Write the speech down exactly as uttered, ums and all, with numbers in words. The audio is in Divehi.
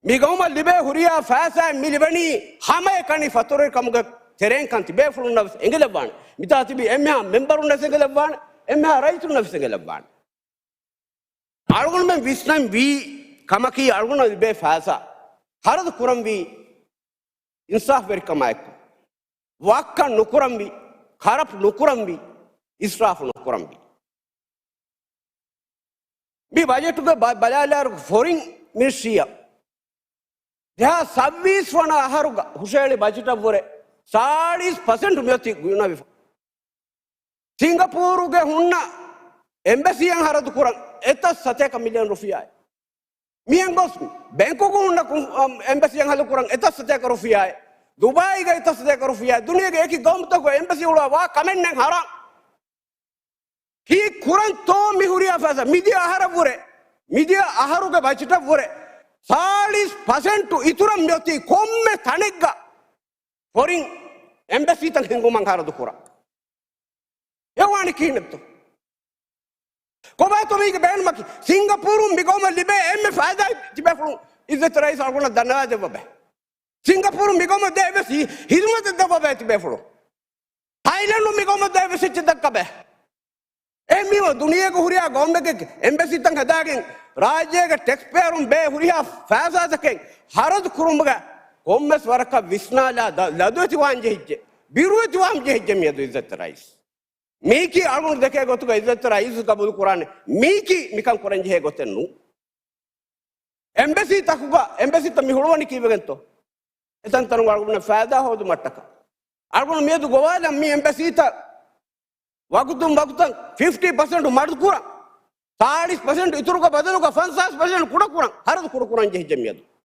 މި ގައުމަށް ލިބޭ ހުރިހާ ފައިސާއެއް މި ލިބެނީ ހަމައެކަނި ފަތުރުވެރިކަމުގެ ތެރެއިން ކަން ތިބޭފުޅުންނަށް ވެސް އެނގިލައްވާނެ. މިތާ ތިބި އެންމެހާ މެމްބަރުންނަށް ވެސް އެނގިލައްވާނެ، އެންމެހާ ރައްޔިތުންނަށް ވެސް އެނގިލައްވާނެ. އަޅުގަނޑުމެން ވިސްނަން ވީ ކަމަކީ، އަޅުގަނޑަށް ލިބޭ ފައިސާ ޚަރަދު ކުރަންވީ އިންސާފުވެރިކަމާއެކު، ވައްކަން ނުކުރަންވީ، ކަރަޕްޓް ނުކުރަންވީ، އިސްރާފު ނުކުރަންވީ. މި ބަޖެޓުގެ ބަ-، ބަލާލާރު ފޮރިން މިނިސްޓްރީއަށް ދެހާސް ސައްބީސް ވަނަ އަހަރުގަ ހުށަހެޅި ބަޖެޓަށްވުރެ ސާޅީސް ޕަސެންޓް މިއޮތީ ގުނަވިފަ. ސިންގަޕޫރުގެ ހުންނަ އެމްބަސީއަށް ހަރަދު ކުރަން އެތައް ސަތޭކަ މިލިއަން ރުފިޔާއެއް. މިހެން ގޮސް ބެންކޮކު ހުންނަ ކު-، އަ، އެމްބަސީއަށް ހަރަދު ކުރަން އެތައް ސަތޭކަ ރުފިޔާއެއް. ދުބާއީގަ އެތައް ސަތޭކަ ރުފިޔާއެއް. ދުނިޔޭގެ އެކި ގައުމުތަކުގަ އެމްބަސީ ހުޅުވާ ވާ ކަމެއް ނެތް ހަރާން. ކީއް ކުރަންތޯ މި ހުރިހާ ފައިސާ؟ މިދިޔަ އަހަރަށްވުރެ، މިދިޔަ އަހަރުގެ ބަޖެޓަށްވުރެ ސާޅީސް ޕަސެންޓު އިތުރަށް މިއޮތީ ކޮންމެ ތަނެއްގަ ފޮރިން އެމްބަސީތައް ހިންގުމަށް ހަރަދު ކުރަން. އެ ވާނީ ކިހިނެއްތޯ؟ ކޮބާތޯ މީގެ ބޭނުމަކީ؟ ސިންގަޕޫރުން މި ގައުމަށް ލިބޭ އެންމެ ފައިދާ ތިބޭފުޅުން އިއްޒަތް ރައީސް އަޅުގަނޑަށް ދަންނަވާ ދެއްވަބަ. ސިންގަޕޫރުން މި ގައުމަށް ދޭ އެއްވެސް ހި-، ހިދުމަތެއް ދެއްވަބަ ތިބޭފުޅުން. ތައިލެންޑުން މި ގައުމަށް ދޭ އެއްވެސް އެއްޗެއް ދައްކަބަ. އެހެންވީމަ ދުނިޔޭގެ ހުރިހާ ގައުމެއްގެ އެމްބަސީތައް ހަދާގެން ރާއްޖޭގެ ޓެކްސްޕޭޔަރުން ބޭ ހުރިހާ ފައިސާތަކެއް ހަރަދު ކުރުމުގަ ކޮންމެސް ވަރަކަށް ވިސްނާލާ ދަ-، ލަދުވެތިވާން ޖެހިއްޖެ، ބިރުވެތިވާން ޖެހިއްޖެ މިއަދު އިއްޒަތް ރައީސް. މީކީ އަޅުގަނޑު ދެކޭ ގޮތުގަ އިއްޒަތް ރައީސް ގަބޫލު ކުރާނެ. މީކީ މިކަން ކުރަން ޖެހޭ ގޮތެއް ނޫން. އެމްބަސީތަކުގަ، އެމްބަސީތައް މި ހުޅުވަނީ ކީއްވެގެންތޯ؟ އެތަންތަނުގަ އަޅުގަނޑު ފައިދާ ހޯދުމަށްޓަކާ. އަޅުގަނޑު މިއަދު ގޮވާލަން މި އެމްބަސީތައް ވަގުތުން ވަގުތަށް ފިފްޓީ ޕަސެންޓް މަޑުކުރަން، ސާޅީސް ޕަސެންޓް އިތުރުގެ ބަދަލުގަ ފަންސާސް ޕަސެންޓް ކުޑަކުރަން، ހަރަދު ކުޑަކުރަން ޖެހިއްޖެ މިއަދު.